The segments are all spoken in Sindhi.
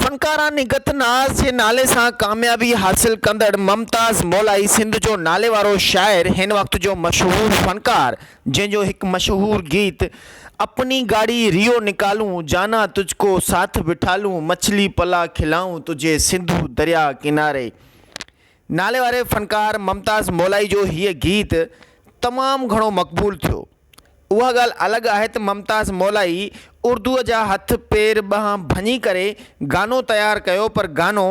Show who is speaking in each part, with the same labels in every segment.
Speaker 1: فنڪارا نگهت ناز جي نالي سان ڪاميابي حاصل ڪندڙ ممتاز مولائي سنڌ جو ناليوارو شاعر هن وقت جو مشهور فنڪار جنهن جو هڪ مشهور گيت اپني گاڙي ريو نڪالون جانا تجھ ڪو ساٿ بٺالون مڇلي پلا کلائون تجھي سنڌو درياء ڪناري نالي واري فنڪار ممتاز مولائي جو هيء گيت تمام گهڻو مقبول ٿيو. اها ڳالهه الڳ آهي ته ممتاز مولائي اردوء جا هٿ پير ٻانهن ڀڃي ڪري گانو تيار ڪيو پر گانو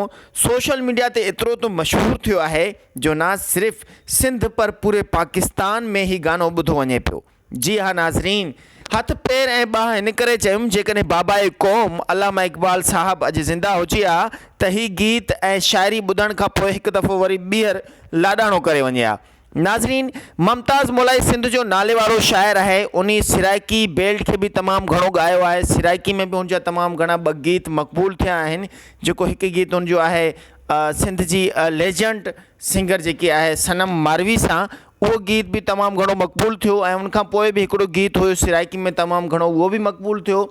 Speaker 1: سوشل ميڊيا تي ايترو ته مشهور ٿيو آهي جو نه صرف سنڌ پر پوري پاڪستان ۾ هي گانو ٻڌو وڃي پيو. جي ها ناظرين! هٿ پير ۽ ٻانهن هن ڪري چيم جيڪڏهن باباء قوم علامه اقبال صاحب اڄ زنده هجي ها ته هي گيت ۽ شاعري ٻڌڻ کان پوء هڪ دفعو وري ٻيهر لاڏاڻو ڪري وڃي ها. ناظرين ممتاز مولائي سنڌ جو ناليوارو شاعر آهي انهي سرائيڪي بيلٽ کي به تمام گهڻو ڳايو آهي سرائيڪي ۾ به ان جا تمام گهڻا ٻه گيت مقبول ٿيا آهن جيڪو هڪ گيت ان جو آهي سنڌ جي ليجنڊ سنگر جيڪي آهي صنم ماروي سان اهو گيت به تمام گهڻو مقبول ٿيو ۽ ان کان پوء به هڪڙو گيت هيو سرائيڪي ۾ تمام گهڻو اهو به مقبول ٿيو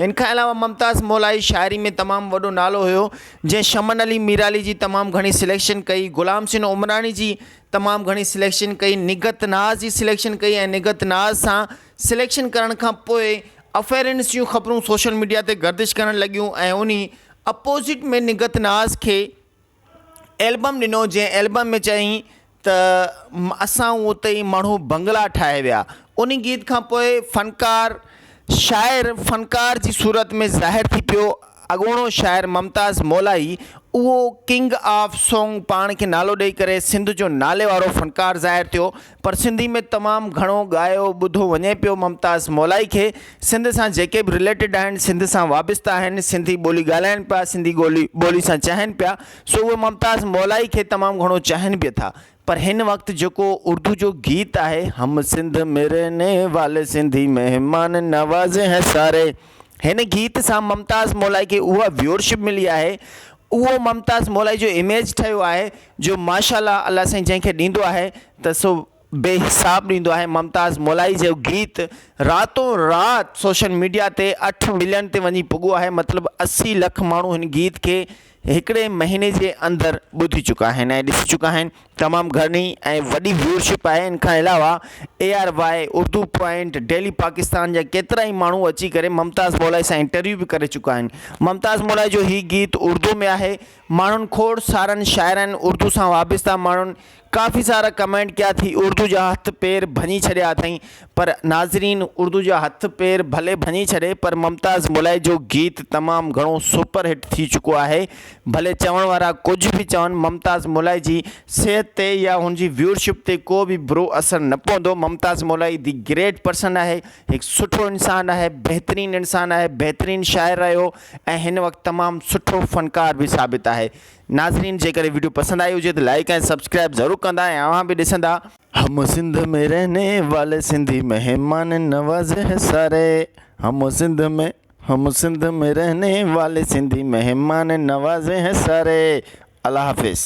Speaker 1: ان کان علاوه ممتاز مولائي شاعري ۾ تمام وڏو نالو هيو جنهن شمن علي ميرالي جي تمام گهڻي سليڪشن ڪئي غلام حسين عمراڻي جي تمام گهڻي سليڪشن ڪئي نگهت ناز جي سليڪشن ڪئي ۽ نگهت ناز سان سليڪشن ڪرڻ کان پوء افيئرنس جون خبرون سوشل ميڊيا تي گردش ڪرڻ لڳيون ۽ انهي اپوزٽ ۾ نگهت ناز کي البم ڏنو جنهن البم ۾ چيائين ته اسان اتي ئي ماڻهو بنگلا ٺاهي ويا ان گيت کان پوء فنڪار شاعر فنڪار جي صورت ۾ ظاهر ٿي پيو اڳوڻو شاعر ممتاز مولائي اهو ڪنگ آف سونگ پاڻ کي نالو ڏئي ڪري سنڌ جو نالي وارو فنڪار ظاهر ٿيو پر سنڌي ۾ تمام گهڻو ڳايو ٻڌو وڃي پيو ممتاز مولائي کي سنڌ سان جيڪي به رليٽيڊ آهن سنڌ سان وابسته آهن سنڌي ٻولي ڳالهائن پيا سنڌي ڳولي ٻولي سان چاهين پيا سو اهي ممتاز مولائي کي تمام گهڻو چاهين به ٿا پر هن وقت جيڪو اردو جو گيت آهي هم سنڌ ۾ رهني والي سنڌي مهمان نواز هين ساري هن گيت سان ممتاز مولائي کي اها ويورشپ ملي آهي اهو ممتاز مولائي جو اميج ٺهيو آهي جو ماشاء الله الله سائين جنهن کي ڏيندو آهي ته سو بي حساب ڏيندو آهي ممتاز مولائي جو گيت راتو رات سوشل ميڊيا تي اٺ ملين تي وڃي پڳو آهي مطلب 80 لک ماڻهو هن گيت کي هڪڙي مهيني جي اندر ٻڌي چڪا آهن ۽ ڏسي چڪا آهن تمام گهڻي ۽ وڏي ويورشپ آهي ان کان علاوه A R Y Urdu point daily Pakistan جا ڪيترا ئي ماڻهو اچي ڪري ممتاز مولائي سان انٽرويو به ڪري چڪا آهن ممتاز مولائي جو هي گيت اردو ۾ آهي ماڻهن کوڙ سارن شاعرن اردو سان وابسته ماڻهن ڪافي سارا ڪمينٽ ڪيا ٿي اردو جا هٿ پير ڀڃي ڇڏيا اٿئين پر ناظرين اردو جا هٿ پير ڀلي ڀڃي ڇڏي پر ممتاز مولائي جو گيت تمام گهڻو سپر هٽ ٿي چڪو آهي ڀلي چوڻ وارا ڪجهه به چون ممتاز مولائي جي صحت تي يا هن جي ويورشپ تي ڪو به برو اثر نه پوندو Mumtaz Molai the great person آهي هڪ سٺو انسان آهي بهترين انسان آهي بهترين شاعر رهيو ۽ هن وقت تمام سٺو فنڪار به ثابت آهي ناظرين جيڪڏهن وڊيو پسند آئي هجي ته لائيڪ ۽ سبسڪرائب ضرور ڪندا ۽ اوهان به ڏسندا. هم سنڌ ۾ رهني والي سنڌي مهمان نواز هي ساري هم سنڌ ۾ هم سنڌ ۾ رهني والي سنڌي مهمان نواز هي ساري الله حافظ.